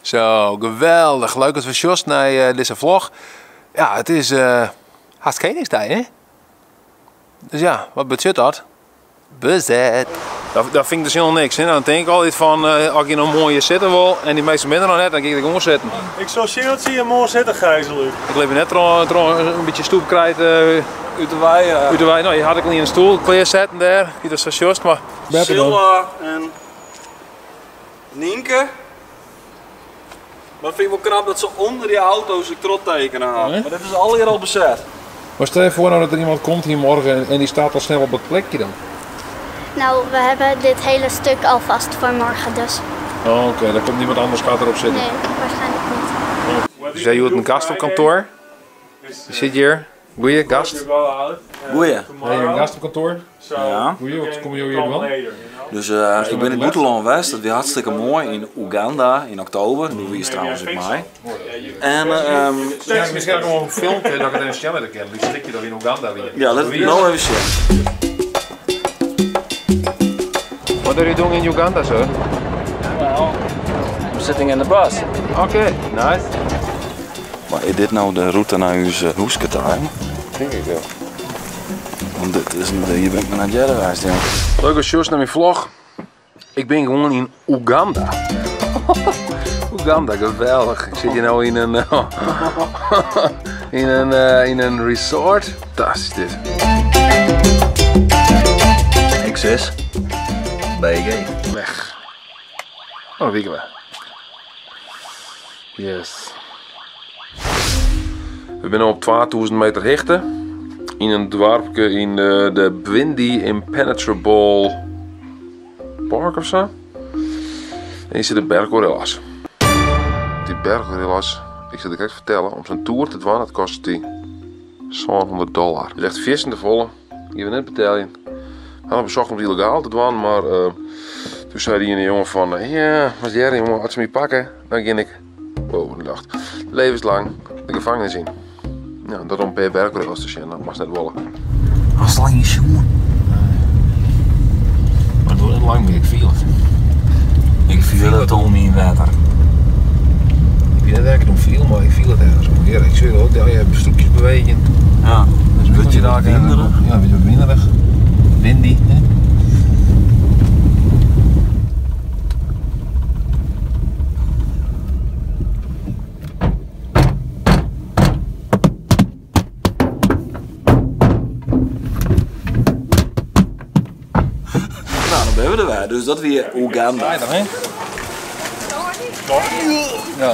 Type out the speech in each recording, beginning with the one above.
Zo, geweldig. Leuk dat we sjost nei dizze vlog. Ja, it is hast Keningsdei, hè? Dus ja, wat betsjut dat? Bezet. Dat fyn ik dus hielendal niks. Hè? Dan tink ik altyd fan, as ik no moarn hjir sitte wol en dy minsken binne der noch net, dan gean ik der gewoan sitten. Ik sil sjen dat se hjir moarn sitte, Gijs en Luc. Ik lever net troch in bytsje stoepkrijt Út de wei, ja. Út de wei. No, je had ik al in stoel klearsetten dêr. Wie dat sa sjochst, mar. Silla en Nienke. Maar vind ik wel knap dat ze onder die auto's ik trot tekenen hadden. Maar dat is alweer al bezet. Maar stel je voor nou dat er iemand komt hier morgen en die staat al snel op het plekje dan. Nou, we hebben dit hele stuk alvast voor morgen dus. Oh, oké, daar komt niemand anders gaat erop zitten. Nee, waarschijnlijk niet. Dus jij doet een gast op kantoor? Je zit hier. Goeie gast. Goeie. Ben je een gast op kantoor? Ja. Goeie, wat kom je hier doen? Dus ik ben in het buitenland geweest, dat was hartstikke mooi in Oeganda in oktober. Nu wie is trouwens ook mij. En, Ja, misschien ook nog een filmpje dat ik het even sneller ken. Die stikje dat in Oeganda weer. Ja, laat het nou even zien. What are you doing in Uganda, sir? Well, I'm sitting in the bus. Oké, nice. Maar is dit nou de route naar uw hoesketuin? Denk ik wel. Want dit is een, je bent me naar het geweest, ja. Leuke shows naar mijn vlog. Ik ben gewoon in Oeganda. Oeganda, geweldig. Ik zit hier nou in een, in een resort. Fantastisch dit. X6. BG. Weg. Oh, wieken we. Yes. We zijn op 2000 meter hoogte. In een dorpje in de Bwindi Impenetrable Park of zo. En hier zitten berggorilla's. Die berggorilla's, ik zal het direct vertellen, om zo'n tour te doen, dat kost die $700. Het is echt vissen te volle, die we net betalen. We hadden bezocht om het illegaal te doen, maar toen zei die ene jongen van, ja, maar Jerry, jongen, als ze me pakken, dan ga ik, wow, de nacht, levenslang de gevangenis in. Ja, dat om een paar berggorilla's te zien, dat mag net wollen. Als het lang is, jongen. Maar het wordt niet lang meer, ik voel het. Ik voel het om in water. Ik weet niet waar ik het om viel, maar ik viel het ergens om. Ja, ik zie het ook, ja, je hebt stukjes bewegen. Ja, Dus een beetje daar wat winderig. Ja, een beetje wat winderig. Windy, hè? Nou, dan ben we er weer. Dus dat weer Oeganda. Ja, hè? Ja.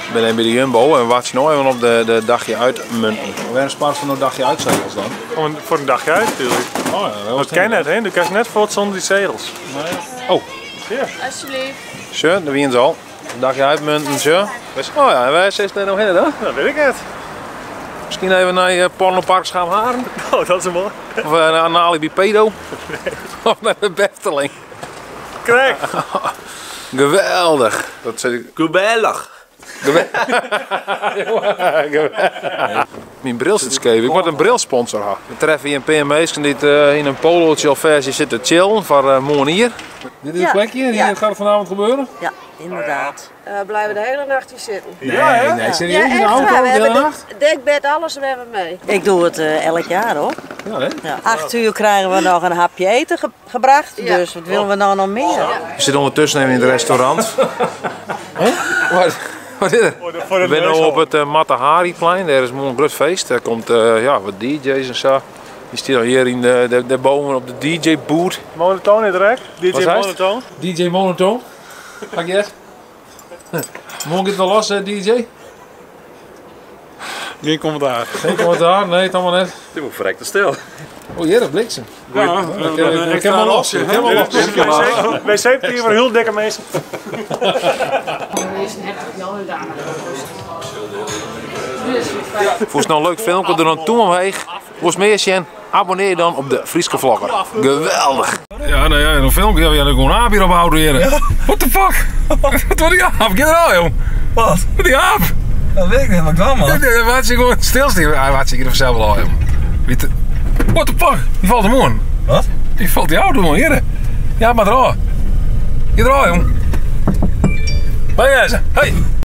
Ik ben even bij de Jumbo en wacht nog even op de dagje uit munten. Waarom spaart van een dagje uit zegels dan? Voor een dagje uit natuurlijk. Oh ja, dat Dat ken je net, hè? Du kan net voort zonder die zegels. Nee. Oh. Ja. Alsjeblieft. Zo, daar wien ze al. Een dagje uit munten, zo. Oh ja, en wij zijn er nog in, hè? Dat weet ik net. Misschien even naar je Pornopark Schaamharen. Oh, dat is mooi. Of naar Alibi Pedo. Nee. Of naar de Befteling. Kijk. Geweldig. Dat zeg ik. Geweldig. Geweldig. Mijn bril zit scheef. Ik word een brilsponsor. Ha. We treffen hier een paar mensen die in een polootje of versie zitten chillen voor morgen hier. Dit is het Ja. plekje, hier Ja. gaat het vanavond gebeuren? Ja, inderdaad. We blijven de hele nacht hier zitten. Nee, Ja, hè? nee, serieus? Ja, In de echt auto waar. We de hele hebben nacht? het dekbed, alles we hebben mee. Ik doe het elk jaar hoor. Ja, hè? Ja. 8 uur krijgen we nog een hapje eten gebracht, Ja. dus wat willen we nou nog meer? We zitten ondertussen even in het restaurant. Huh? Wat? Wat is er? Voor de We zijn nu neus op het Matahariplein, daar is een groot feest. Daar komt wat DJ's en zo. Die staan hier in de bomen op de DJ-boot. Monotoon in het rek? DJ Wat zei het? Monotoon? DJ Monotoon? Ga ik je echt? Morgen gaat het wel los, hè, DJ? Geen commentaar. Geen commentaar, nee, het allemaal net. Het wordt verrekte stil. Oh, hier, dat bliksem. Ja, ik heb wel los, ik heb wel los. Wc-papier voor heel dikke mensen. Voor zo'n leuk filmpje, doe dan toe omheen. Voor meer zien, abonneer je dan op de Fryske Vlogger. Geweldig. Ja, nou ja, een filmpje, ja, we gewoon aap hier ophouden, heren. Ja. What the fuck? Wat wordt die aap? Get er al, jong. Wat? Wat die aap? Dat weet ik niet, maar ik wel, man. Ja, ja, wat is gewoon stilstaan? Ja, wat zie ik er vanzelf al, jong. Weet je, what the fuck? Die valt hem aan. Wat? Die valt die auto aan, heren. Ja, maar draai. Je draai, jong. Mayonaise, hey!